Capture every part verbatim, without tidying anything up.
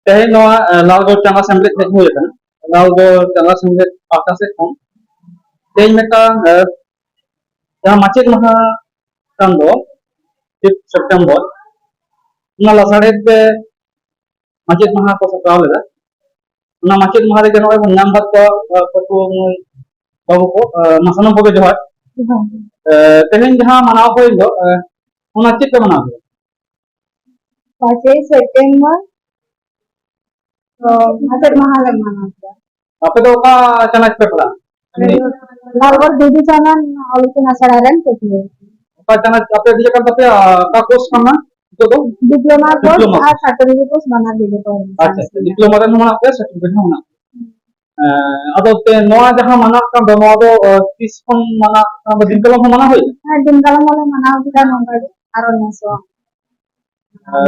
ᱛᱮᱦᱮᱧ ᱱᱚᱣᱟ, ᱮ, ᱞᱟᱞᱜᱚᱲ ᱪᱟᱸᱜᱟ ᱥᱮᱢᱞᱮᱫ ᱦᱮᱡ ᱦᱩᱭ ᱟᱠᱟᱱᱟ᱾ ᱞᱟᱞᱜᱚᱲ ᱪᱟᱸᱜᱟ ᱥᱮᱢᱞᱮᱫ ᱯᱟᱦᱴᱟ ᱥᱮᱫ ᱠᱷᱚᱱ ᱛᱮᱦᱮᱧ ᱢᱤᱫᱴᱟᱝ, ᱮ, ᱡᱟᱦᱟᱸ ᱢᱟᱪᱮᱫ ᱢᱟᱦᱟ ᱠᱟᱱ ᱫᱚ, ᱯᱷᱤᱯᱛᱷ ᱥᱮᱯᱴᱮᱢᱵᱚᱨ, ᱚᱱᱟ ᱞᱟᱥᱟᱲᱦᱮᱫ ᱛᱮ ᱢᱟᱪᱮᱫ ᱢᱟᱦᱟ ᱠᱚ ᱥᱟᱯᱲᱟᱣ ᱞᱮᱫᱟ᱾ ᱚᱱᱟ ᱢᱟᱪᱮᱫ ᱢᱟᱦᱟ ᱨᱮᱜᱮ ᱱᱚᱜᱼᱚᱭ ᱵᱚᱱ ᱧᱟᱢ ᱟᱠᱟᱫ ᱠᱚᱣᱟ, ᱮ, ᱯᱟᱹᱴᱷᱩᱣᱟᱹ ᱢᱟᱹᱭ ᱵᱟᱹᱵᱩ ᱠᱚ, ᱮ, ᱢᱟ ᱥᱟᱱᱟᱢ ᱠᱚᱜᱮ ᱡᱚᱦᱟᱨ᱾ ᱡᱚᱦᱟᱨ᱾ ᱮ, ᱛᱮᱦᱮᱧ ᱡᱟᱦᱟᱸ ᱢᱟᱱᱟᱣ ᱦᱩᱭᱮᱱ ᱫᱚ, ᱮ, ᱚᱱᱟ ᱪᱮᱫ ᱯᱮ ᱢᱟᱱᱟᱣ ᱠᱮᱫᱟ? ᱯᱟᱸᱪᱮᱭ ᱥᱮᱯᱴᱮᱢᱵᱚᱨ᱾ ᱛᱚ, ᱢᱟᱪᱮᱫ ᱢᱟᱦᱟ ᱞᱮ ᱢᱟᱱᱟᱣ ᱠᱮᱫᱟ᱾ ᱟᱯᱮ ᱫᱚ ᱚᱠᱟ ᱪᱟᱱᱟᱪ ᱯᱮ ᱯᱟᱲᱟᱜᱼᱟ? ᱟᱞᱮ ᱫᱚ ᱞᱟᱞᱜᱚᱲ ᱵᱤᱫᱩ ᱪᱟᱸᱫᱟᱱ ᱚᱞ ᱤᱛᱩᱱ ᱟᱥᱲᱟ ᱨᱮᱱ ᱯᱟᱹᱴᱷᱩᱣᱟᱹ᱾ ᱚᱠᱟ ᱪᱟᱱᱟᱪ ᱟᱯᱮ ᱤᱭᱟᱹ ᱠᱟᱱ ᱛᱟᱯᱮᱭᱟ? ᱚᱠᱟ ᱠᱳᱨᱥ ᱠᱟᱱᱟ ᱱᱤᱛᱚᱜ ᱫᱚ? Diploma course diploma. ᱟᱨ ᱥᱟᱨᱴᱤᱯᱷᱤᱠᱮᱴ ᱠᱳᱨᱥ ᱵᱟᱱᱟᱨ ᱜᱮ ᱡᱚᱛᱚ ᱦᱩᱭ ᱟᱪᱪᱷᱟ, ᱟᱪᱪᱷᱟ, ᱠᱟᱱᱟ᱾ ᱰᱤᱯᱞᱳᱢᱟ ᱨᱮᱱ ᱦᱚᱸ ᱢᱮᱱᱟᱜ ᱯᱮᱭᱟ, ᱥᱟᱨᱴᱤᱯᱷᱤᱠᱮᱴ ᱦᱚᱸ ᱢᱮᱱᱟᱜ ᱯᱮᱭᱟ᱾ ᱮᱸ, ᱟᱫᱚ ᱛᱮ ᱱᱚᱣᱟ ᱡᱟᱦᱟᱸ ᱢᱟᱱᱟᱜ ᱠᱟᱱ ᱫᱚ, ᱱᱚᱣᱟ ᱫᱚ, ᱮ, ᱛᱤᱥ ᱠᱷᱚᱱ ᱢᱟᱱᱟᱜ ᱠᱟᱱ ᱫᱚ? ᱫᱤᱱ ᱠᱟᱞᱚᱢ ᱦᱚᱸ ᱢᱟᱱᱟᱣ ᱦᱩᱭᱩᱜᱼᱟ? ᱦᱮᱸ, ᱫᱤᱱ ᱠᱟᱞᱚᱢ ᱦᱚᱸᱞᱮ ᱢᱟᱱᱟᱣ ᱠᱮᱫᱟ ᱱᱚᱝᱠᱟ ᱜᱮ, ᱟᱨᱚ ᱱᱮᱥ ᱦᱚᱸ᱾ ᱮ,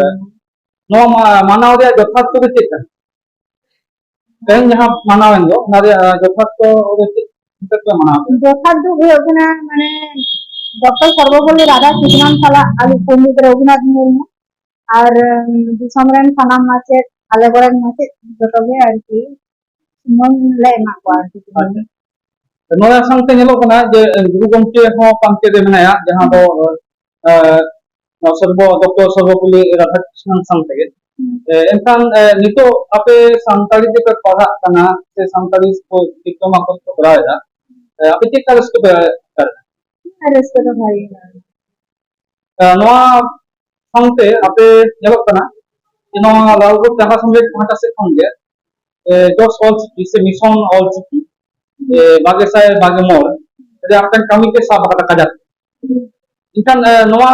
ᱱᱚᱣᱟ ᱢᱟ-, ᱢᱟᱱᱟᱣ ᱨᱮᱭᱟᱜ ᱡᱚᱛᱷᱟᱛ ᱫᱚ ᱪᱮᱫ ᱠᱟᱱᱟ? ᱛᱮᱦᱮᱧ ᱡᱟᱦᱟᱸ ᱢᱟᱱᱟᱣ ᱮᱱ ᱫᱚ, ᱚᱱᱟ ᱨᱮᱭᱟᱜ, ᱮ, ᱡᱚᱛᱷᱟᱛ ᱫᱚ ᱪᱮᱫ ᱦᱚᱛᱮᱡ ᱛᱮ ᱢᱟᱱᱟᱣ ᱠᱮᱫᱟ? ᱡᱚᱛᱷᱟᱛ ᱫᱚ ᱦᱩᱭᱩᱜ ᱠᱟᱱᱟ, ᱢᱟᱱᱮ, ᱰᱚᱠᱴᱚᱨ ᱥᱚᱨᱵᱚᱯᱚᱞᱞᱤ ᱨᱟᱫᱷᱟᱠᱨᱤᱥᱱᱚᱱ ᱥᱟᱞᱟᱜ ᱟᱞᱮ ᱯᱚᱱᱰᱤᱛ ᱨᱚᱜᱷᱩᱱᱟᱛᱷ ᱢᱩᱨᱢᱩ ᱟᱨ, ᱩᱢ, ᱫᱤᱥᱚᱢ ᱨᱮᱱ ᱥᱟᱱᱟᱢ ᱢᱟᱪᱮᱫ, ᱟᱞᱮ ᱠᱚᱨᱮᱱ ᱢᱟᱪᱮᱫ ᱡᱚᱛᱚ ᱜᱮ ᱟᱨᱠᱤ ᱥᱚᱢᱢᱟᱱ ᱞᱮ ᱮᱢᱟ ᱠᱚᱣᱟ ᱟᱨᱠᱤ᱾ ᱟᱪᱪᱷᱟ᱾ ᱱᱚᱣᱟ ᱥᱟᱶᱛᱮ ᱧᱮᱞᱚᱜ ᱠᱟᱱᱟ ᱡᱮ ᱜᱩᱨᱩ ᱜᱚᱢᱠᱮ ᱦᱚᱸ ᱯᱟᱱᱛᱮ ᱨᱮ ᱢᱮᱱᱟᱭᱟ, ᱡᱟᱦᱟᱸ ᱫᱚ, ᱮ, ᱱᱚᱣᱟ ᱥᱚᱨᱵᱚ-, ᱰᱚᱠᱴᱚᱨ ᱥᱚᱨᱵᱚᱯᱚᱞᱞᱤ ᱨᱟᱫᱷᱟᱠᱨᱤᱥᱱᱚᱱ ᱥᱟᱶ ᱛᱮᱜᱮ᱾ ᱦᱩᱸ᱾ ᱮ, ᱮᱱᱠᱷᱟᱱ, ᱮ, ᱱᱤᱛᱚᱜ ᱟᱯᱮ ᱥᱟᱱᱛᱟᱲᱤ ᱛᱮᱯᱮ ᱯᱟᱲᱦᱟᱜ ᱠᱟᱱᱟ ᱥᱮ ᱥᱟᱱᱛᱟᱲᱤ ᱠᱚ ᱰᱤᱯᱞᱳᱢᱟ ᱠᱳᱨᱥ ᱯᱮ ᱠᱚᱨᱟᱣ ᱮᱫᱟ, ᱮ, ᱟᱯᱮ ᱪᱮᱫ ᱞᱮᱠᱟ ᱨᱟᱹᱥᱠᱟᱹ ᱯᱮ ᱟᱴᱠᱟᱨ ᱮᱫᱟ? ᱨᱟᱹᱥᱠᱟᱹ ᱫᱚ ᱵᱷᱟᱜᱮ ᱜᱮ᱾ ᱮ, ᱱᱚᱣᱟ ᱥᱟᱶᱛᱮ ᱟᱯᱮ ᱧᱮᱞᱚᱜ ᱠᱟᱱᱟ ᱡᱮ ᱱᱚᱣᱟ ᱞᱟᱞᱜᱚᱲ ᱪᱟᱸᱜᱟ ᱥᱮᱢᱞᱮᱫ ᱯᱟᱦᱴᱟ ᱥᱮᱫ ᱠᱷᱚᱱ ᱜᱮ, ᱮ, ᱡᱚᱥ ᱚᱞᱪᱤᱠᱤ ᱥᱮ ᱢᱤᱥᱚᱱ ᱚᱞᱪᱤᱠᱤ, ᱮ, ᱵᱟᱜᱮ ᱥᱟᱭ ᱵᱟᱜᱮ ᱢᱚᱬ ᱨᱮᱭᱟᱜ ᱢᱤᱫᱴᱟᱝ ᱠᱟᱹᱢᱤ ᱯᱮ ᱥᱟᱵ ᱟᱠᱟᱫᱟ ᱠᱟᱡᱟᱠ᱾ ᱮᱱᱠᱷᱟᱱ, ᱮ, ᱱᱚᱣᱟ,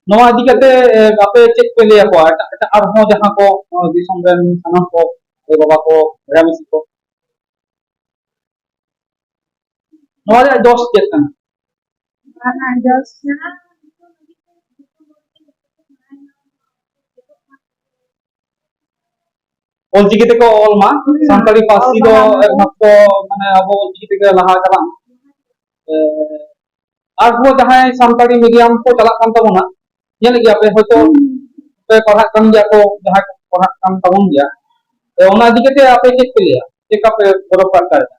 ᱱᱚᱣᱟ ᱤᱫᱤ ᱠᱟᱛᱮ, ᱮ, ᱟᱯᱮ ᱪᱮᱫ ᱯᱮ ᱞᱟᱹᱭ ᱟᱠᱚᱣᱟ ᱮᱴᱟᱜ, ᱮᱴᱟᱜ ᱟᱨᱦᱚᱸ ᱡᱟᱦᱟᱸ ᱠᱚ, ᱮ, ᱫᱤᱥᱚᱢ ᱨᱮᱱ ᱥᱟᱱᱟᱢ ᱠᱚ, ᱜᱚ ᱵᱟᱵᱟ ᱠᱚ, ᱵᱚᱭᱦᱟ ᱢᱤᱥᱤ ᱠᱚ? ᱱᱚᱣᱟ ᱨᱮᱭᱟᱜ ᱡᱚᱥ ᱪᱮᱫ ᱠᱟᱱᱟ? ᱱᱚᱣᱟ ᱨᱮᱱᱟᱜ ᱡᱚᱥ ᱠᱟᱱᱟ, ᱚᱞᱪᱤᱠᱤ ᱛᱮᱠᱚ ᱚᱞ ᱢᱟ᱾ ᱦᱩᱸ᱾ ᱥᱟᱱᱛᱟᱲᱤ ᱯᱟᱹᱨᱥᱤ ᱫᱚ ᱚᱞ ᱯᱟᱲᱦᱟᱣ ᱢᱟ᱾ ᱮᱠᱢᱟᱛᱨᱚ, ᱢᱟᱱᱮ, ᱟᱵᱚ ᱚᱞᱪᱤᱠᱤ ᱛᱮᱜᱮ ᱞᱟᱦᱟ ᱪᱟᱞᱟᱜ ᱢᱟ᱾ ᱮ, ᱟᱨᱦᱚᱸ ᱡᱟᱦᱟᱸᱭ ᱥᱟᱱᱛᱟᱲᱤ ᱢᱤᱰᱤᱭᱟᱢ ᱠᱚ ᱪᱟᱞᱟᱜ ᱠᱟᱱ ᱛᱟᱵᱚᱱᱟ, ᱧᱮᱞᱮᱫ ᱜᱮᱭᱟ ᱯᱮ ᱦᱚᱭᱛᱳ, ᱦᱩᱸ᱾ ᱯᱮ ᱯᱟᱲᱦᱟᱜ ᱠᱟᱱ ᱜᱮᱭᱟ ᱠᱚ, ᱡᱟᱦᱟᱸᱭ ᱠᱚ ᱯᱟᱲᱦᱟᱜ ᱠᱟᱱ ᱛᱟᱵᱚᱱ ᱜᱮᱭᱟ, ᱛᱚ ᱚᱱᱟ ᱤᱫᱤ ᱠᱟᱛᱮ ᱟᱯᱮ ᱪᱮᱫ ᱯᱮ ᱞᱟᱹᱭᱟ, ᱪᱮᱫ ᱞᱮᱠᱟ ᱯᱮ ᱜᱚᱨᱚᱵᱽ ᱯᱮ ᱟᱴᱠᱟᱨ ᱮᱫᱟ?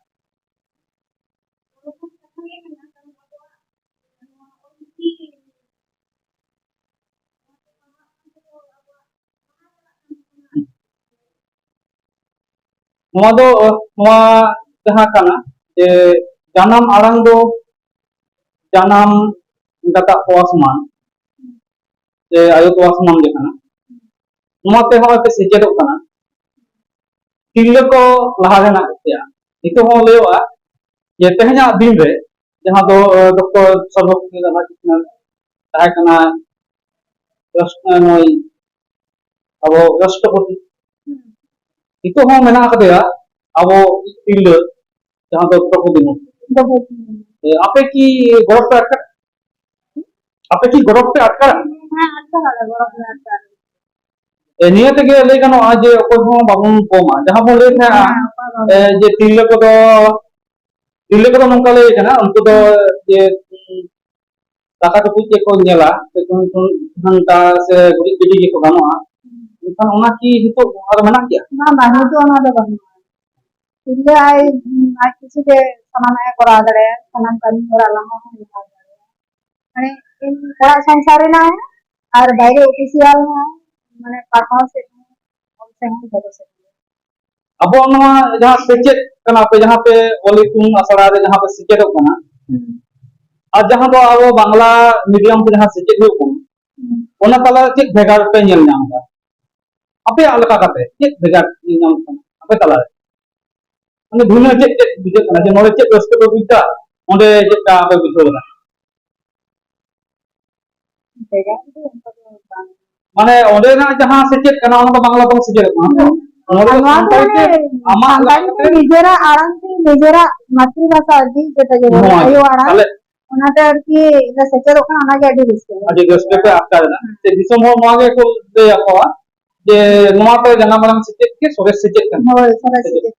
ᱱᱚᱣᱟ ᱫᱚ, ᱱᱚᱣᱟ ᱡᱟᱦᱟᱸ ᱠᱟᱱᱟ, ᱡᱮ ᱡᱟᱱᱟᱢ ᱟᱲᱟᱝ ᱫᱚ ᱡᱟᱱᱟᱢ ᱮᱸᱜᱟᱛᱟᱜ ᱛᱚᱣᱟ ᱥᱚᱢᱟᱱ, ᱥᱮ ᱟᱭᱳ ᱛᱚᱣᱟ ᱥᱚᱢᱟᱱ ᱜᱮ ᱠᱟᱱᱟ᱾ ᱱᱚᱣᱟ ᱛᱮ ᱦᱚᱸᱜᱼᱚᱭ ᱯᱮ ᱥᱮᱪᱮᱫᱚᱜ ᱠᱟᱱᱟ, ᱛᱤᱨᱞᱟᱹ ᱠᱚ ᱞᱟᱦᱟ ᱨᱮ ᱦᱮᱱᱟᱜ ᱯᱮᱭᱟ᱾ ᱱᱤᱛᱚᱜ ᱦᱚᱸ ᱞᱟᱹᱭᱚᱜᱼᱟ ᱡᱮ ᱛᱮᱦᱮᱧᱟᱜ ᱫᱤᱱ ᱨᱮ ᱡᱟᱦᱟᱸ ᱫᱚ, ᱮ, ᱰᱚᱠᱴᱚᱨ ᱥᱚᱨᱵᱚᱯᱚᱞᱞᱤ ᱨᱟᱫᱷᱟᱠᱨᱤᱥᱱᱚᱱ ᱛᱟᱦᱮᱸ ᱠᱟᱱᱟ ᱨᱟᱥᱴ-, ᱮ, ᱱᱩᱭ ᱟᱵᱚ ᱨᱟᱥᱴᱨᱚᱯᱚᱛᱤ, ᱱᱤᱛᱚᱜ ᱦᱚᱸ ᱢᱮᱱᱟᱜ ᱟᱠᱟᱫᱮᱭᱟ ᱟᱵᱚ ᱛᱤᱨᱞᱟᱹ, ᱡᱟᱦᱟᱸ ᱫᱚ ᱫᱨᱚᱯᱚᱫᱤ ᱢᱩᱨᱢᱩ᱾ ᱫᱨᱚᱯᱚᱫᱤ ᱢᱩᱨᱢᱩ᱾ ᱮ, ᱟᱯᱮ ᱠᱤ ᱜᱚᱨᱚᱵᱽ ᱯᱮ ᱟᱴᱠᱟᱨᱟ? ᱟᱯᱮ ᱠᱤ ᱜᱚᱨᱚᱵᱽ ᱯᱮ ᱟᱴᱠᱟᱨᱟ? ᱦᱮᱸ, ᱟᱴᱠᱟᱨᱟᱞᱮ, ᱜᱚᱨᱚᱵᱽ ᱞᱮ ᱟᱴᱠᱟᱨᱟ᱾ ᱮ, ᱱᱤᱭᱟᱹ ᱛᱮᱜᱮ ᱞᱟᱹᱭ ᱜᱟᱱᱚᱜᱼᱟ ᱡᱮ ᱚᱠᱚᱭ ᱦᱚᱸ ᱵᱟᱵᱚᱱ ᱠᱚᱢᱟ᱾ ᱡᱟᱦᱟᱸ ᱵᱚᱱ ᱞᱟᱹᱭ ᱛᱟᱦᱮᱸᱜᱼᱟ, ᱦᱮᱸ, ᱚᱠᱚᱭ ᱵᱟᱵᱚᱱ ᱮ, ᱡᱮ ᱛᱤᱨᱞᱟᱹ ᱠᱚᱫᱚ, ᱛᱤᱨᱞᱟᱹ ᱠᱚᱫᱚ ᱱᱚᱝᱠᱟ ᱞᱟᱹᱭ ᱠᱟᱱᱟ, ᱩᱱᱠᱩ ᱫᱚ ᱡᱮ, ᱩᱸ, ᱫᱟᱠᱟ ᱴᱩᱠᱩᱡ ᱜᱮᱠᱚ ᱧᱮᱞᱟ, ᱥᱮ ᱠᱳᱱᱳ, ᱠᱳᱱᱳ ᱜᱷᱟᱱᱴᱟ ᱥᱮ ᱜᱩᱨᱤᱡ ᱜᱤᱰᱤ ᱜᱮᱠᱚ ᱜᱟᱱᱚᱜᱼᱟ᱾ ᱢᱮᱱᱠᱷᱟᱱ ᱚᱱᱟ ᱠᱤ ᱱᱤᱛᱚᱜ ᱟᱨ ᱢᱮᱱᱟᱜ ᱜᱮᱭᱟ? ᱵᱟᱝ, ᱵᱟᱝ, ᱱᱤᱛᱚᱜ ᱚᱱᱟ ᱫᱚ ᱵᱟᱹᱱᱩᱜᱼᱟ᱾ ᱛᱤᱨᱞᱟᱹ ᱟᱡ, ᱟᱡ ᱠᱩᱥᱤ ᱛᱮ ᱥᱟᱱᱟᱢᱟᱜ ᱮ ᱠᱚᱨᱟᱣ ᱫᱟᱲᱮᱭᱟᱜᱼᱟ, ᱥᱟᱱᱟᱢ ᱠᱟᱹᱢᱤ ᱦᱚᱲᱟᱜ ᱞᱟᱸᱜᱟ ᱦᱚᱸ ᱢᱮᱴᱟᱣ ᱫᱟᱲᱮᱭᱟᱜᱼᱟ᱾ ᱢᱟᱱᱮ, ᱤᱧ ᱚᱲᱟᱜ ᱥᱚᱝᱥᱟᱨ ᱨᱮᱱᱟᱜ ᱦᱚᱸ ᱟᱨ ᱵᱟᱭᱨᱮ ᱚᱯᱷᱤᱥᱤᱭᱟᱞ ᱦᱚᱸ, ᱢᱟᱱᱮ, ᱯᱟᱲᱦᱟᱣ ᱥᱮᱫ ᱦᱚᱸ, ᱚᱞ ᱥᱮᱫ ᱦᱚᱸ, ᱡᱚᱛᱚ ᱥᱮᱫ ᱜᱮ᱾ ᱟᱵᱚ ᱱᱚᱣᱟ ᱡᱟᱦᱟᱸ ᱥᱮᱪᱮᱫ ᱠᱟᱱᱟ ᱯᱮ, ᱡᱟᱦᱟᱸ ᱯᱮ ᱚᱞ ᱤᱛᱩᱱ ᱟᱥᱲᱟ ᱨᱮ ᱡᱟᱦᱟᱸ ᱯᱮ ᱥᱮᱪᱮᱫᱚᱜ ᱠᱟᱱᱟ, ᱦᱩᱸ᱾ ᱟᱨ ᱡᱟᱦᱟᱸ ᱫᱚ ᱟᱵᱚ ᱵᱟᱝᱞᱟ ᱢᱤᱰᱤᱭᱟᱢ ᱛᱮ ᱡᱟᱦᱟᱸ ᱥᱮᱪᱮᱫ ᱦᱩᱭᱩᱜ ᱠᱟᱱᱟ, ᱦᱩᱸ᱾ ᱚᱱᱟ ᱛᱟᱞᱟᱨᱮ ᱪᱮᱫ ᱵᱷᱮᱜᱟᱨ ᱯᱮ ᱧᱮᱞ ᱧᱟᱢ ᱮᱫᱟ? ᱟᱯᱮᱭᱟᱜ ᱞᱮᱠᱟ ᱠᱟᱛᱮ ᱪᱮᱫ ᱵᱷᱮᱜᱟᱨ ᱧᱮᱞ ᱧᱟᱢᱚᱜ ᱠᱟᱱᱟ ᱟᱯᱮ ᱛᱟᱞᱟᱨᱮ? ᱢᱟᱱᱮ ᱵᱷᱤᱱᱟᱹ ᱪᱮᱫ ᱪᱮᱫ ᱵᱩᱡᱷᱟᱹᱜ ᱠᱟᱱᱟ ᱡᱮ ᱱᱚᱰᱮ ᱪᱮᱫ ᱨᱟᱹᱥᱠᱟᱹ ᱯᱮ ᱵᱩᱡᱽ ᱮᱫᱟ, ᱚᱸᱰᱮ ᱪᱮᱫ ᱞᱮᱠᱟ ᱯᱮ ᱵᱩᱡᱷᱟᱹᱣ ᱮᱫᱟ? ᱵᱷᱮᱜᱟᱨ ᱫᱚ ᱚᱱᱠᱟ ᱫᱚ ᱵᱟᱝ᱾ ᱢᱟᱱᱮ ᱚᱸᱰᱮᱱᱟᱜ ᱡᱟᱦᱟᱸ ᱥᱮᱪᱮᱫ ᱠᱟᱱᱟ, ᱚᱱᱟ ᱫᱚ ᱵᱟᱝᱞᱟ ᱛᱮᱵᱚᱱ ᱥᱮᱪᱮᱫᱚᱜ ᱠᱟᱱᱟ ᱛᱚ? ᱦᱩᱸ᱾ ᱱᱚᱰᱮ ᱟᱨ ᱫᱚ ᱱᱚᱣᱟ ᱫᱚ ᱥᱟᱱᱛᱟᱲᱤ ᱛᱮ ᱢᱟᱱᱮ ᱟᱢᱟᱜ ᱥᱟᱱᱛᱟᱲᱤ ᱞᱮᱠᱟ ᱛᱮ ᱠᱟᱛᱮ ᱱᱤᱡᱮᱨᱟᱜ ᱟᱲᱟᱝ ᱛᱮ, ᱱᱤᱡᱮᱨᱟᱜ ᱢᱟᱛᱨᱤᱵᱷᱟᱥᱟ ᱟᱨᱠᱤ, ᱡᱮᱴᱟ ᱡᱮᱢᱚᱱ ᱱᱚᱣᱟ ᱜᱮ᱾ ᱟᱭᱳ ᱟᱲᱟᱝ, ᱛᱟᱦᱞᱮ ᱚᱱᱟᱛᱮ ᱟᱨᱠᱤ ᱞᱮ ᱥᱮᱪᱮᱫᱚᱜ ᱠᱟᱱᱟ, ᱚᱱᱟᱜᱮ ᱟᱹᱰᱤ ᱨᱟᱹᱥᱠᱟᱹ᱾ ᱟᱹᱰᱤ ᱨᱟᱹᱥᱠᱟᱹ ᱯᱮ ᱟᱴᱠᱟᱨ ᱮᱫᱟ᱾ ᱦᱩᱸ᱾ ᱥᱮ ᱫᱤᱥᱚᱢ ᱦᱚᱲ ᱱᱚᱣᱟ ᱜᱮᱠᱚ ᱞᱟᱹᱭ ᱟᱠᱚᱣᱟ ᱡᱮ ᱱᱚᱣᱟ ᱫᱚ ᱡᱟᱱᱟᱢ ᱟᱲᱟᱝ ᱥᱮᱪᱮᱫ ᱜᱮ ᱥᱚᱨᱮᱥ ᱥᱮᱪᱮᱫ ᱠᱟᱱᱟ᱾ ᱦᱳᱭ, ᱥᱚᱨᱮᱥ ᱥᱮᱪᱮᱫ᱾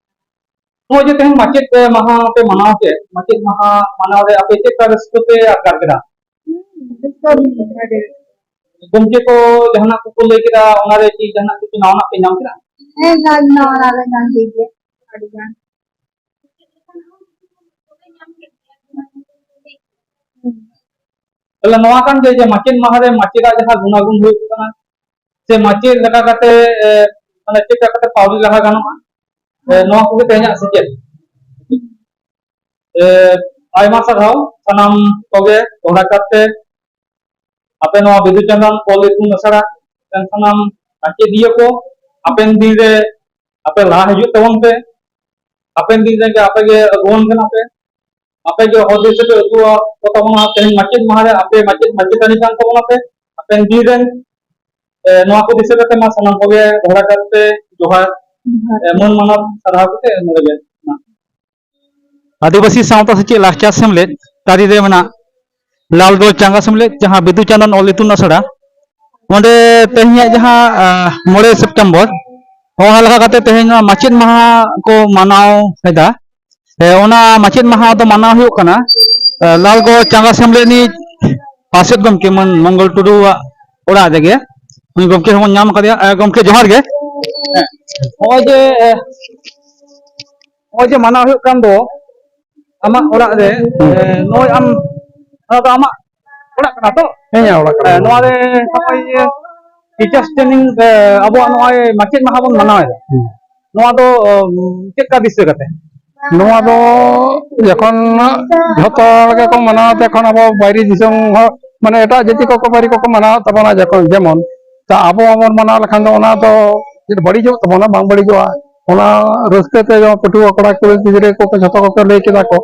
ᱱᱚᱜᱼᱚᱭ ᱡᱮ ᱛᱮᱦᱮᱧ ᱢᱟᱪᱮᱫ ᱢᱟᱦᱟ ᱯᱮ ᱢᱟᱱᱟᱣ ᱠᱮᱫ, ᱢᱟᱪᱮᱫ ᱢᱟᱦᱟ ᱢᱟᱱᱟᱣ ᱨᱮ ᱟᱯᱮ ᱪᱮᱫ ᱞᱮᱠᱟ ᱨᱟᱹᱥᱠᱟᱹ ᱯᱮ ᱟᱴᱠᱟᱨ ᱠᱮᱫᱟ? ᱦᱩᱸ, ᱨᱟᱹᱥᱠᱟᱹ ᱟᱹᱰᱤ ᱨᱟᱹᱥᱠᱟᱹ᱾ ᱜᱚᱢᱠᱮ ᱠᱚ ᱡᱟᱦᱟᱱᱟᱜ ᱠᱚᱠᱚ ᱞᱟᱹᱭ ᱠᱮᱫᱟ, ᱚᱱᱟᱨᱮ ᱪᱮᱫ ᱡᱟᱦᱟᱱᱟᱜ ᱠᱤᱪᱷᱩ ᱱᱟᱣᱟᱱᱟᱜ ᱯᱮ ᱧᱟᱢ ᱠᱮᱫᱟ? ᱦᱮᱸ, ᱱᱟᱣᱟ ᱱᱟᱣᱟ ᱞᱮ ᱧᱟᱢ ᱠᱮᱫ ᱜᱮᱭᱟ, ᱟᱹᱰᱤ ᱜᱟᱱ᱾ ᱛᱟᱦᱞᱮ ᱱᱚᱣᱟ ᱠᱟᱱ ᱜᱮ ᱡᱮ ᱢᱟᱪᱮᱫ ᱢᱟᱦᱟ ᱨᱮ ᱢᱟᱪᱮᱫᱟᱜ ᱡᱟᱦᱟᱸ ᱜᱩᱱᱟᱜᱩᱱ ᱦᱩᱭᱩᱜ ᱠᱟᱱᱟ, ᱥᱮ ᱢᱟᱪᱮᱫ ᱞᱮᱠᱟ ᱠᱟᱛᱮ, ᱮ, ᱢᱟᱱᱮ ᱪᱮᱫ ᱞᱮᱠᱟ ᱠᱟᱛᱮ ᱯᱟᱣᱲᱤ ᱞᱟᱦᱟ ᱜᱟᱱᱚᱜᱼᱟ, ᱮ, ᱱᱚᱣᱟ ᱠᱚᱜᱮ ᱛᱮᱦᱮᱧᱟᱜ ᱥᱮᱪᱮᱫ᱾ ᱮ, ᱟᱭᱢᱟ ᱥᱟᱨᱦᱟᱣ ᱥᱟᱱᱟᱢ ᱠᱚᱜᱮ ᱫᱚᱦᱲᱟ ᱠᱟᱨᱛᱮ ᱟᱯᱮ ᱱᱚᱣᱟ ᱵᱤᱫᱩ ᱪᱟᱸᱫᱟᱱ ᱚᱞ ᱤᱛᱩᱱ ᱟᱥᱲᱟ ᱨᱮᱱ ᱥᱟᱱᱟᱢ ᱢᱟᱪᱮᱫᱤᱭᱟᱹ ᱠᱚ ᱦᱟᱯᱮᱱ ᱫᱤᱱ ᱨᱮ ᱟᱯᱮ ᱞᱟᱦᱟ ᱦᱤᱡᱩᱜ ᱛᱟᱵᱚᱱ ᱯᱮ᱾ ᱦᱟᱯᱮᱱ ᱫᱤᱱ ᱨᱮᱜᱮ ᱟᱯᱮ ᱜᱮ ᱟᱹᱜᱩᱣᱟᱹᱱ ᱠᱟᱱᱟ ᱯᱮ᱾ ᱟᱯᱮ ᱜᱮ ᱦᱚᱨ ᱫᱤᱥᱟᱹ ᱯᱮ ᱩᱫᱩᱜ ᱟᱠᱚ ᱛᱟᱵᱚᱱᱟ᱾ ᱛᱮᱦᱮᱧ ᱢᱟᱪᱮᱫ ᱢᱟᱦᱟ ᱨᱮ ᱟᱯᱮ ᱢᱟᱪᱮᱫ ᱢᱟᱪᱮᱛᱟᱹᱱᱤ ᱠᱟᱱ ᱛᱟᱵᱚᱱᱟ ᱯᱮ᱾ ᱦᱟᱯᱮᱱ ᱫᱤᱱ ᱨᱮᱱ, ᱮ, ᱱᱚᱣᱟ ᱠᱚ ᱫᱤᱥᱟᱹ ᱠᱟᱛᱮ ᱢᱟ ᱥᱟᱱᱟᱢ ᱠᱚᱜᱮ ᱫᱚᱦᱲᱟ ᱠᱟᱨᱛᱮ ᱡᱚᱦᱟᱨ, ᱮ, ᱢᱟᱹᱱ ᱢᱟᱱᱚᱛ ᱥᱟᱨᱦᱟᱣ ᱠᱟᱛᱮ ᱱᱚᱰᱮ ᱜᱮ᱾ ᱟᱹᱫᱤᱵᱟᱹᱥᱤ ᱥᱟᱶᱛᱟ ᱥᱮᱪᱮᱫ ᱞᱟᱠᱪᱟᱨ ᱥᱮᱢᱞᱮᱫ ᱛᱟᱹᱨᱤ ᱨᱮ ᱢᱮᱱᱟᱜ ᱞᱟᱞᱜᱚᱲ ᱪᱟᱸᱜᱟ ᱥᱮᱢᱞᱮᱫ, ᱡᱟᱦᱟᱸ ᱵᱤᱫᱩ ᱪᱟᱸᱫᱟᱱ ᱚᱞ ᱤᱛᱩᱱ ᱟᱥᱲᱟ, ᱚᱸᱰᱮ ᱛᱮᱦᱮᱧᱟᱜ ᱡᱟᱦᱟᱸ, ᱟᱸ, ᱢᱚᱬᱮ ᱥᱮᱯᱴᱮᱢᱵᱚᱨ, ᱚᱱᱟ ᱞᱮᱠᱟ ᱠᱟᱛᱮ ᱛᱮᱦᱮᱧ ᱱᱚᱣᱟ ᱢᱟᱪᱮᱫ ᱢᱟᱦᱟ ᱠᱚ ᱢᱟᱱᱟᱣ ᱮᱫᱟ᱾ ᱮ, ᱚᱱᱟ ᱢᱟᱪᱮᱫ ᱢᱟᱦᱟ ᱫᱚ ᱢᱟᱱᱟᱣ ᱦᱩᱭᱩᱜ ᱠᱟᱱᱟ, ᱮ, ᱞᱟᱞᱜᱚᱲ ᱪᱟᱸᱜᱟ ᱥᱮᱢᱞᱮᱫ ᱨᱤᱱᱤᱡ ᱯᱟᱨᱥᱮᱛ ᱜᱚᱢᱠᱮ ᱢᱟᱱ ᱢᱚᱝᱜᱚᱞ ᱴᱩᱰᱩᱣᱟᱜ ᱚᱲᱟᱜ ᱨᱮᱜᱮ᱾ ᱩᱱᱤ ᱜᱚᱢᱠᱮ ᱦᱚᱸᱵᱚᱱ ᱧᱟᱢ ᱟᱠᱟᱫᱮᱭᱟ᱾ ᱮ, ᱜᱚᱢᱠᱮ, ᱡᱚᱦᱟᱨ ᱜᱮ᱾ ᱦᱮᱸ, ᱱᱚᱜᱼᱚᱭ ᱡᱮ, ᱮ, ᱱᱚᱜᱼᱚᱭ ᱡᱮ ᱢᱟᱱᱟᱣ ᱦᱩᱭᱩᱜ ᱠᱟᱱ ᱫᱚ ᱟᱢᱟᱜ ᱚᱲᱟᱜ ᱨᱮ, ᱦᱩᱸ᱾ ᱮ, ᱱᱚᱜᱼᱚᱭ ᱟᱢ, ᱱᱚᱣᱟ ᱫᱚ ᱟᱢᱟᱜ ᱚᱲᱟᱜ ᱠᱟᱱᱟ ᱛᱚ? ᱦᱮᱸ, ᱤᱧᱟᱹᱜ ᱚᱲᱟᱜ ᱠᱟᱱᱟ᱾ ᱮ, ᱱᱚᱣᱟ ᱨᱮ ᱱᱚᱜᱼᱚᱭ ᱤᱭᱟᱹ teachers training, ᱮ, ᱟᱵᱚᱣᱟᱜ ᱱᱚᱜᱼᱚᱭ ᱢᱟᱪᱮᱫ ᱢᱟᱦᱟ ᱵᱚᱱ ᱢᱟᱱᱟᱣ ᱮᱫᱟ᱾ ᱦᱩᱸ᱾ ᱱᱚᱣᱟ ᱫᱚ, ᱚ, ᱪᱮᱫ ᱞᱮᱠᱟ ᱫᱤᱥᱟᱹ ᱠᱟᱛᱮ? ᱱᱚᱣᱟ ᱫᱚ ᱡᱚᱠᱷᱚᱱ ᱡᱷᱚᱛᱚ ᱦᱚᱲ ᱜᱮᱠᱚ ᱢᱟᱱᱟᱣ ᱛᱮ, ᱮᱠᱷᱚᱱ ᱟᱵᱚ ᱵᱟᱭᱨᱮ ᱫᱤᱥᱚᱢ ᱦᱚᱲ, ᱢᱟᱱᱮ ᱮᱴᱟᱜ ᱡᱟᱹᱛᱤ ᱠᱚᱠᱚ ᱯᱟᱹᱨᱤ ᱠᱚᱠᱚ ᱢᱟᱱᱟᱣ ᱛᱟᱵᱚᱱᱟ, ᱡᱚᱠᱷᱚᱱ ᱡᱮᱢᱚᱱ, ᱛᱟ ᱟᱵᱚ ᱦᱚᱸᱵᱚᱱ ᱢᱟᱱᱟᱣ ᱞᱮᱠᱷᱟᱱ ᱫᱚ ᱚᱱᱟ ᱫᱚ ᱪᱮᱫ ᱵᱟᱹᱲᱤᱡᱚᱜ ᱛᱟᱵᱚᱱᱟ? ᱵᱟᱝ ᱵᱟᱹᱲᱤᱡᱚᱜᱼᱟ᱾ ᱚᱱᱟ ᱨᱟᱹᱥᱠᱟᱹ ᱛᱮ ᱡᱮᱢᱚᱱ ᱯᱟᱹᱴᱷᱩᱣᱟᱹ ᱠᱚᱲᱟ ᱠᱩᱲᱤ ᱜᱤᱫᱽᱨᱟᱹ ᱠᱚᱠᱚ ᱡᱷᱚᱛᱚ ᱠᱚᱠᱚ ᱞᱟᱹᱭ ᱠᱮᱫᱟ ᱠᱚ,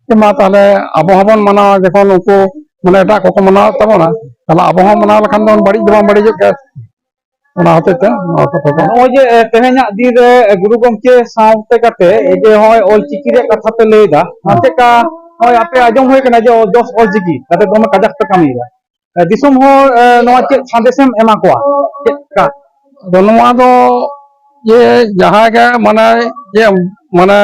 ᱡᱮ ᱢᱟ ᱛᱟᱦᱞᱮ ᱟᱵᱚ ᱦᱚᱸᱵᱚᱱ ᱢᱟᱱᱟᱣᱟ, ᱡᱚᱠᱷᱚᱱ ᱩᱱᱠᱩ ᱢᱟᱱᱮ ᱮᱴᱟᱜ ᱠᱚᱠᱚ ᱢᱟᱱᱟᱣᱮᱫ ᱛᱟᱵᱚᱱᱟ, ᱛᱟᱦᱞᱮ ᱟᱵᱚ ᱦᱚᱸ ᱢᱟᱱᱟᱣ ᱞᱮᱠᱷᱟᱱ ᱫᱚ ᱵᱟᱹᱲᱤᱡ ᱫᱚ ᱵᱟᱝ ᱵᱟᱹᱲᱤᱡᱚᱜ ᱜᱮᱭᱟ᱾ ᱚᱱᱟ ᱦᱚᱛᱮᱡ ᱛᱮ ᱱᱚᱣᱟ ᱠᱟᱛᱷᱟ ᱫᱚ᱾ ᱱᱚᱜᱼᱚᱭ ᱡᱮ, ᱮ, ᱛᱮᱦᱮᱧᱟᱜ ᱫᱤᱱ ᱨᱮ, ᱮ, ᱜᱩᱨᱩ ᱜᱚᱢᱠᱮ ᱥᱟᱶᱛᱮ ᱠᱟᱛᱮ, ᱮ, ᱡᱮ ᱱᱚᱜᱼᱚᱭ ᱚᱞᱪᱤᱠᱤ ᱨᱮᱭᱟᱜ ᱠᱟᱛᱷᱟ ᱯᱮ ᱞᱟᱹᱭ ᱮᱫᱟ, ᱦᱮᱸ᱾ ᱪᱮᱫ ᱞᱮᱠᱟ ᱱᱚᱜᱼᱚᱭ ᱟᱯᱮ ᱟᱸᱡᱚᱢ ᱦᱩᱭ ᱠᱟᱱᱟ ᱡᱮ ᱡᱚᱥ ᱚᱞᱪᱤᱠᱤ ᱠᱟᱛᱮ ᱫᱚᱢᱮ ᱠᱟᱡᱟᱠ ᱯᱮ ᱠᱟᱹᱢᱤᱭᱮᱫᱟ? ᱮ, ᱫᱤᱥᱚᱢ ᱦᱚᱲ, ᱮ, ᱱᱚᱣᱟ ᱪᱮᱫ ᱥᱟᱸᱫᱮᱥᱮᱢ ᱮᱢᱟ ᱠᱚᱣᱟ? ᱪᱮᱫ ᱞᱮᱠᱟ? ᱟᱫᱚ ᱱᱚᱣᱟ ᱫᱚ ᱡᱮ ᱡᱟᱦᱟᱸᱭ ᱜᱮ ᱢᱟᱱᱮ ᱡᱮ ᱢᱟᱱᱮ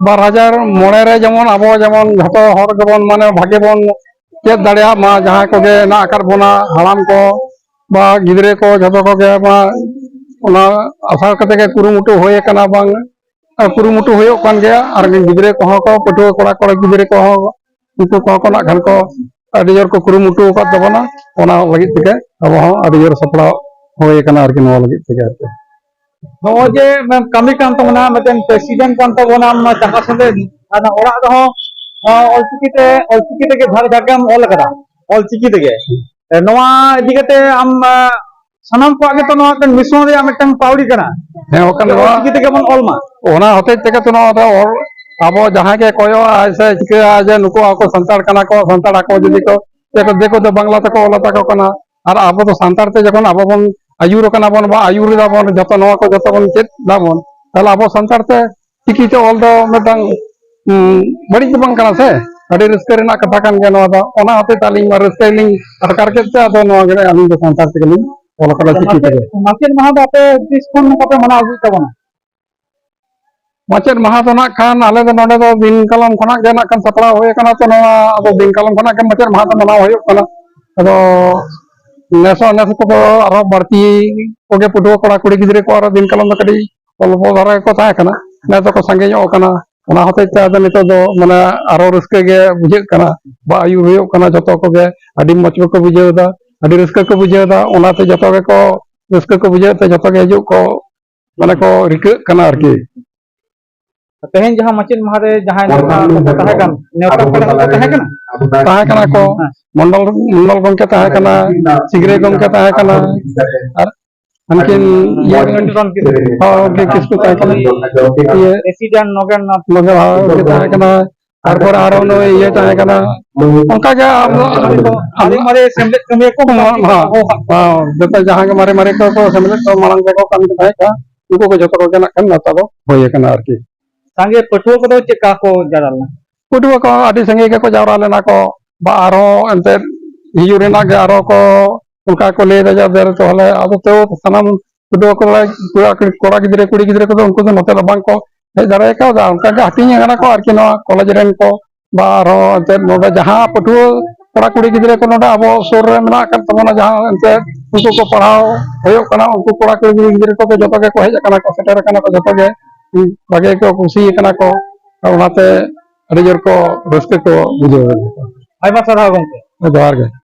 ᱵᱟᱨ ᱦᱟᱡᱟᱨ ᱢᱚᱬᱮ ᱨᱮ ᱡᱮᱢᱚᱱ ᱟᱵᱚ ᱡᱮᱢᱚᱱ ᱡᱷᱚᱛᱚ ᱦᱚᱲ ᱜᱮᱵᱚᱱ ᱢᱟᱱᱮ ᱵᱷᱟᱜᱮ ᱵᱚᱱ ᱪᱮᱫ ᱫᱟᱲᱮᱭᱟᱜ ᱢᱟ, ᱡᱟᱦᱟᱸᱭ ᱠᱚᱜᱮ ᱦᱮᱱᱟᱜ ᱟᱠᱟᱫ ᱵᱚᱱᱟ, ᱦᱟᱲᱟᱢ ᱠᱚ ᱵᱟ ᱜᱤᱫᱽᱨᱟᱹ ᱠᱚ, ᱡᱷᱚᱛᱚ ᱠᱚᱜᱮ ᱢᱟ ᱚᱱᱟ ᱟᱥᱟ ᱠᱟᱛᱮ ᱜᱮ ᱠᱩᱨᱩᱢᱩᱴᱩ ᱦᱩᱭ ᱟᱠᱟᱱᱟ, ᱵᱟᱝ ᱠᱩᱨᱩᱢᱩᱴᱩ ᱦᱩᱭᱩᱜ ᱠᱟᱱ ᱜᱮᱭᱟ᱾ ᱟᱨ ᱜᱤᱫᱽᱨᱟᱹ ᱠᱚᱦᱚᱸ ᱠᱚ, ᱯᱟᱹᱴᱷᱩᱣᱟᱹ ᱠᱚᱲᱟ ᱠᱚᱲᱟ ᱜᱤᱫᱽᱨᱟᱹ ᱠᱚᱦᱚᱸ, ᱩᱱᱠᱩ ᱠᱚᱦᱚᱸ ᱠᱚ ᱱᱟᱜ ᱠᱷᱟᱱ ᱠᱚ ᱟᱹᱰᱤ ᱡᱳᱨ ᱠᱚ ᱠᱩᱨᱩᱢᱩᱴᱩ ᱟᱠᱟᱫ ᱛᱟᱵᱚᱱᱟ᱾ ᱚᱱᱟ ᱞᱟᱹᱜᱤᱫ ᱛᱮᱜᱮ ᱟᱵᱚ ᱦᱚᱸ ᱟᱹᱰᱤ ᱡᱳᱨ ᱥᱟᱯᱲᱟᱣ ᱦᱩᱭ ᱟᱠᱟᱱᱟ ᱟᱨᱠᱤ, ᱱᱚᱣᱟ ᱞᱟᱹᱜᱤᱫ ᱛᱮᱜᱮ ᱟᱨᱠᱤ᱾ ᱱᱚᱜᱼᱚᱭ ᱡᱮ ᱠᱟᱹᱢᱤ ᱠᱟᱱ ᱛᱟᱵᱚᱱᱟ, ᱢᱤᱫᱴᱮᱱ ᱯᱨᱮᱥᱤᱰᱮᱱᱴ ᱠᱟᱱ ᱛᱟᱵᱚᱱᱟ ᱪᱟᱸᱯᱟ ᱥᱚᱨᱮᱱ, ᱟᱨ ᱚᱲᱟᱜ ᱨᱮᱦᱚᱸ ᱚᱞᱪᱤᱠᱤ ᱛᱮ, ᱚᱞᱪᱤᱠᱤ ᱛᱮᱜᱮ ᱡᱷᱟᱲ ᱡᱷᱟᱲᱜᱨᱟᱢ ᱚᱞ ᱟᱠᱟᱫᱟ, ᱚᱞᱪᱤᱠᱤ ᱛᱮᱜᱮ᱾ ᱱᱚᱣᱟ ᱤᱫᱤ ᱠᱟᱛᱮ ᱟᱢ, ᱥᱟᱱᱟᱢ ᱠᱚᱣᱟᱜ ᱜᱮᱛᱚ ᱱᱚᱣᱟ ᱢᱤᱫᱴᱮᱱ ᱢᱤᱥᱚᱱ ᱨᱮᱭᱟᱜ ᱢᱤᱫᱴᱟᱝ ᱯᱟᱹᱣᱲᱤ ᱠᱟᱱᱟ᱾ ᱦᱮᱸ, ᱚᱠᱟ ᱱᱚᱣᱟ ᱚᱞᱪᱤᱠᱤ ᱛᱮᱜᱮ ᱵᱚᱱ ᱚᱞ ᱢᱟ᱾ ᱚᱱᱟ ᱦᱚᱛᱮᱡ ᱛᱮᱜᱮ ᱛᱚ ᱱᱚᱣᱟ ᱫᱚ ᱚᱞ, ᱟᱵᱚ ᱡᱟᱦᱟᱸᱭ ᱜᱮ ᱠᱚᱭᱚᱜ ᱟᱭ ᱥᱮ ᱪᱤᱠᱟᱹᱭᱟ ᱡᱮ ᱱᱩᱠᱩ ᱟᱠᱚ ᱥᱟᱱᱛᱟᱲ ᱠᱟᱱᱟ ᱠᱚ, ᱥᱟᱱᱛᱟᱲ ᱟᱠᱚ ᱡᱩᱫᱤ ᱠᱚ, ᱫᱤᱠᱩ ᱫᱚ ᱵᱟᱝᱞᱟ ᱛᱮᱠᱚ ᱚᱞ ᱟᱛᱟ ᱠᱚ ᱠᱟᱱᱟ, ᱟᱨ ᱟᱵᱚ ᱫᱚ ᱥᱟᱱᱛᱟᱲ ᱛᱮ ᱡᱚᱠᱷᱚᱱ ᱟᱵᱚ ᱵᱚᱱ ᱟᱹᱭᱩᱨ ᱠᱟᱱᱟ ᱵᱚᱱ ᱵᱟ ᱟᱹᱭᱩᱨ ᱮᱫᱟ ᱵᱚᱱ, ᱡᱚᱛᱚ ᱱᱚᱣᱟ ᱠᱚ ᱡᱚᱛᱚ ᱵᱚᱱ ᱪᱮᱫ ᱫᱟᱵᱚᱱ, ᱛᱟᱦᱚᱞᱮ ᱟᱵᱚ ᱥᱟᱱᱛᱟᱲ ᱛᱮ ᱪᱤᱠᱤ ᱛᱮ ᱚᱞ ᱫᱚ ᱢᱤᱫᱴᱟᱝ, ᱩᱸ, ᱵᱟᱹᱲᱤᱡ ᱫᱚ ᱵᱟᱝ ᱠᱟᱱᱟ ᱥᱮ, ᱟᱹᱰᱤ ᱨᱟᱹᱥᱠᱟᱹ ᱨᱮᱱᱟᱜ ᱠᱟᱛᱷᱟ ᱠᱟᱱ ᱜᱮᱭᱟ ᱱᱚᱣᱟ ᱫᱚ᱾ ᱚᱱᱟ ᱦᱚᱛᱮᱡ ᱛᱮ ᱟᱹᱞᱤᱧ ᱢᱟ ᱨᱟᱹᱥᱠᱟᱹ ᱞᱤᱧ ᱟᱴᱠᱟᱨ ᱠᱮᱫ ᱛᱮ, ᱟᱫᱚ ᱱᱚᱣᱟ ᱜᱮ ᱟᱹᱞᱤᱧ ᱫᱚ ᱥᱟᱱᱛᱟᱲ ᱛᱮᱜᱮ ᱞᱤᱧ ᱚᱞ ᱠᱟᱫᱟ, ᱪᱤᱠᱤ ᱛᱮᱜᱮ᱾ ᱢᱟᱪᱮᱫ ᱢᱟᱦᱟ ᱫᱚ ᱟᱯᱮ ᱛᱤᱥ ᱠᱷᱚᱱ ᱱᱚᱝᱠᱟ ᱯᱮ ᱢᱟᱱᱟᱣ ᱟᱹᱜᱩᱭᱮᱫ ᱛᱟᱵᱚᱱᱟ? ᱢᱟᱪᱮᱫ ᱢᱟᱦᱟ ᱫᱚ ᱱᱟᱜ ᱠᱷᱟᱱ ᱟᱞᱮ ᱫᱚ ᱱᱚᱰᱮ ᱫᱚ ᱫᱤᱱ ᱠᱟᱞᱚᱢ ᱠᱷᱚᱱᱟᱜ ᱜᱮ ᱱᱟᱜ ᱠᱷᱟᱱ ᱥᱟᱯᱲᱟᱣ ᱦᱩᱭ ᱟᱠᱟᱱᱟ, ᱛᱚ ᱱᱚᱣᱟ ᱟᱫᱚ ᱫᱤᱱ ᱠᱟᱞᱚᱢ ᱠᱷᱚᱱᱟᱜ ᱜᱮ ᱢᱟᱪᱮᱫ ᱢᱟᱦᱟ ᱫᱚ ᱢᱟᱱᱟᱣ ᱦᱩᱭᱩᱜ ᱠᱟᱱᱟ᱾ ᱟᱫᱚ ᱱᱮᱥ ᱦᱚᱸ ᱱᱮᱥ ᱠᱚᱫᱚ ᱟᱨᱦᱚᱸ ᱵᱟᱹᱲᱛᱤ ᱠᱚᱜᱮ ᱯᱟᱹᱴᱷᱩᱣᱟᱹ ᱠᱚᱲᱟ ᱠᱩᱲᱤ ᱜᱤᱫᱽᱨᱟᱹ ᱠᱚ ᱟᱨᱦᱚᱸ ᱫᱤᱱ ᱠᱟᱞᱚᱢ ᱫᱚ ᱠᱟᱹᱴᱤᱡ ᱚᱞᱯᱚ ᱫᱷᱟᱨᱟ ᱜᱮᱠᱚ ᱛᱟᱦᱮᱸ ᱠᱟᱱᱟ, ᱱᱮᱥ ᱫᱚᱠᱚ ᱥᱟᱸᱜᱮ ᱧᱚᱜ ᱟᱠᱟᱱᱟ᱾ ᱚᱱᱟ ᱦᱚᱛᱮᱡ ᱛᱮ ᱟᱫᱚ ᱱᱤᱛᱚᱜ ᱫᱚ ᱢᱟᱱᱮ ᱟᱨᱦᱚᱸ ᱨᱟᱹᱥᱠᱟᱹ ᱜᱮ ᱵᱩᱡᱷᱟᱹᱜ ᱠᱟᱱᱟ, ᱵᱟ ᱟᱹᱭᱩᱨ ᱦᱩᱭᱩᱜ ᱠᱟᱱᱟ, ᱡᱚᱛᱚ ᱠᱚᱜᱮ ᱟᱹᱰᱤ ᱢᱚᱡᱽ ᱜᱮᱠᱚ ᱵᱩᱡᱷᱟᱹᱣ ᱮᱫᱟ, ᱟᱹᱰᱤ ᱨᱟᱹᱥᱠᱟᱹ ᱠᱚ ᱵᱩᱡᱷᱟᱹᱣ ᱮᱫᱟ᱾ ᱚᱱᱟᱛᱮ ᱡᱚᱛᱚ ᱜᱮᱠᱚ ᱨᱟᱹᱥᱠᱟᱹ ᱠᱚ ᱵᱩᱡᱷᱟᱹᱣ ᱮᱫ ᱛᱮ ᱡᱚᱛᱚ ᱜᱮ ᱦᱤᱡᱩᱜ ᱠᱚ ᱢᱟᱱᱮ ᱠᱚ ᱨᱤᱠᱟᱹᱜ ᱠᱟᱱᱟ ᱟᱨᱠᱤ᱾ ᱛᱮᱦᱮᱧ ᱡᱟᱦᱟᱸ ᱢᱟᱪᱮᱫ ᱢᱟᱦᱟ ᱨᱮ ᱡᱟᱦᱟᱸᱭ ᱱᱮᱣᱛᱟ ᱠᱚ ᱛᱟᱦᱮᱸ ᱠᱟᱱ, ᱱᱮᱣᱛᱟ ᱯᱮᱲᱟ ᱠᱚ ᱛᱟᱦᱮᱸ ᱠᱟᱱᱟ? ᱛᱟᱦᱮᱸ ᱠᱟᱱᱟ ᱠᱚ, ᱦᱮᱸ᱾ ᱢᱚᱱᱰᱚᱞ, ᱢᱚᱱᱰᱚᱞ ᱜᱚᱢᱠᱮ ᱛᱟᱦᱮᱸ ᱠᱟᱱᱟ, ᱥᱤᱝᱨᱟᱹᱭ ᱜᱚᱢᱠᱮ ᱛᱟᱦᱮᱸ ᱠᱟᱱᱟ, ᱟᱨ ᱩᱱᱠᱤᱱ ᱤᱭᱟᱹ, ᱦᱚᱸ, ᱩᱱᱠᱤᱱ ᱠᱤᱥᱠᱩ ᱛᱟᱦᱮᱸ ᱠᱟᱱᱟ, ᱤᱭᱟᱹ, ᱯᱨᱮᱥᱤᱰᱮᱱᱴ ᱱᱚᱜᱮᱱ ᱱᱟᱛᱷ᱾ ᱱᱚᱜᱮᱱ ᱦᱚᱸ ᱩᱱᱠᱤᱱ ᱛᱟᱦᱮᱸ ᱠᱟᱱᱟ, ᱛᱟᱨᱯᱚᱨ ᱟᱨᱚ ᱱᱩᱭ ᱤᱭᱟᱹ ᱛᱟᱦᱮᱸ ᱠᱟᱱᱟ, ᱚᱱᱠᱟ ᱜᱮ ᱟᱨ ᱟᱹᱰᱤ ᱢᱟᱨᱮ ᱥᱮᱢᱞᱮᱫ ᱠᱟᱹᱢᱤᱭᱟᱹ ᱠᱚ ᱦᱚᱸ, ᱦᱚᱸ, ᱦᱚᱸ, ᱡᱚᱛᱚ ᱡᱟᱦᱟᱸ ᱜᱮ ᱢᱟᱨᱮ ᱢᱟᱨᱮ ᱠᱚ, ᱠᱚ ᱥᱮᱢᱞᱮᱫ ᱠᱚ ᱢᱟᱲᱟᱝ ᱨᱮᱠᱚ ᱠᱟᱹᱢᱤ ᱛᱟᱦᱮᱸ ᱠᱟᱱᱟ, ᱩᱱᱠᱩ ᱠᱚ ᱡᱚᱛᱚ ᱠᱚᱜᱮ ᱱᱟᱜ ᱠᱷᱟᱱ ᱱᱮᱣᱛᱟ ᱫᱚ ᱦᱩᱭ ᱟᱠᱟᱱᱟ ᱟᱨᱠᱤ᱾ ᱥᱟᱸᱜᱮ ᱯᱟᱹᱴᱷᱩᱣᱟᱹ ᱠᱚᱫᱚ ᱪᱮᱫ ᱞᱮᱠᱟ ᱠᱚ ᱡᱟᱣᱨᱟ ᱞᱮᱱᱟ? ᱯᱟᱹᱴᱷᱩᱣᱟᱹ ᱠᱚ ᱟᱹᱰᱤ ᱥᱟᱸᱜᱮ ᱜᱮᱠᱚ ᱡᱟᱣᱨᱟ ᱞᱮᱱᱟ ᱠᱚ, ᱵᱟ ᱟᱨᱦᱚᱸ ᱮᱱᱛᱮᱫ ᱦᱤᱡᱩᱜ ᱨᱮᱱᱟᱜ ᱜᱮ ᱟᱨᱦᱚᱸ ᱠᱚ ᱚᱱᱠᱟ ᱠᱚ ᱞᱟᱹᱭ ᱮᱫᱟ ᱡᱮ, ᱫᱮ ᱛᱟᱦᱚᱞᱮ ᱟᱫᱚ ᱛᱟᱹᱣ ᱥᱟᱱᱟᱢ ᱯᱟᱹᱴᱷᱩᱣᱟᱹ ᱠᱚ, ᱠᱚᱲᱟ, ᱠᱚᱲᱟ ᱜᱤᱫᱽᱨᱟᱹ, ᱠᱩᱲᱤ ᱜᱤᱫᱽᱨᱟᱹ ᱠᱚᱫᱚ ᱩᱱᱠᱩ ᱫᱚ ᱱᱚᱛᱮ ᱫᱚ ᱵᱟᱝ ᱠᱚ ᱦᱮᱡ ᱫᱟᱲᱮ ᱠᱟᱣᱫᱟ᱾ ᱚᱱᱠᱟ ᱜᱮ ᱦᱟᱹᱴᱤᱧ ᱟᱠᱟᱱᱟ ᱠᱚ ᱟᱨᱠᱤ, ᱱᱚᱣᱟ ᱠᱚᱞᱮᱡᱽ ᱨᱮᱱ ᱠᱚ ᱵᱟ ᱟᱨᱦᱚᱸ ᱮᱱᱛᱮᱫ ᱱᱚᱰᱮ ᱡᱟᱦᱟᱸ ᱯᱟᱹᱴᱷᱩᱣᱟᱹ ᱠᱚᱲᱟ ᱠᱩᱲᱤ ᱜᱤᱫᱽᱨᱟᱹ ᱠᱚ ᱱᱚᱰᱮ ᱟᱵᱚ ᱥᱩᱨ ᱨᱮ ᱢᱮᱱᱟᱜ ᱟᱠᱟᱫ ᱛᱟᱵᱚᱱᱟ, ᱡᱟᱦᱟᱸ ᱮᱱᱛᱮ ᱩᱱᱠᱩ ᱠᱚ ᱯᱟᱲᱦᱟᱣ ᱦᱩᱭᱩᱜ ᱠᱟᱱᱟ, ᱩᱱᱠᱩ ᱠᱚᱲᱟ ᱠᱩᱲᱤ ᱜᱤᱫᱽᱨᱟᱹ ᱠᱚ ᱡᱚᱛᱚ ᱜᱮᱠᱚ ᱦᱮᱡ ᱟᱠᱟᱱᱟ ᱠᱚ, ᱥᱮᱴᱮᱨ ᱟᱠᱟᱱᱟ ᱠᱚ, ᱡᱚᱛᱚ ᱜᱮ ᱵᱷᱟᱜᱮ ᱠᱚ ᱠᱩᱥᱤ ᱟᱠᱟᱱᱟ ᱠᱚ᱾ ᱟᱨ ᱚᱱᱟᱛᱮ ᱟᱹᱰᱤ ᱡᱳᱨ ᱠᱚ ᱨᱟᱹᱥᱠᱟᱹ ᱠᱚ ᱵᱩᱡᱷᱟᱹᱣ ᱮᱫᱟ᱾ ᱟᱭᱢᱟ ᱥᱟᱨᱦᱟᱣ ᱜᱚᱢᱠᱮ᱾ ᱡᱚᱦᱟᱨ ᱜᱮ᱾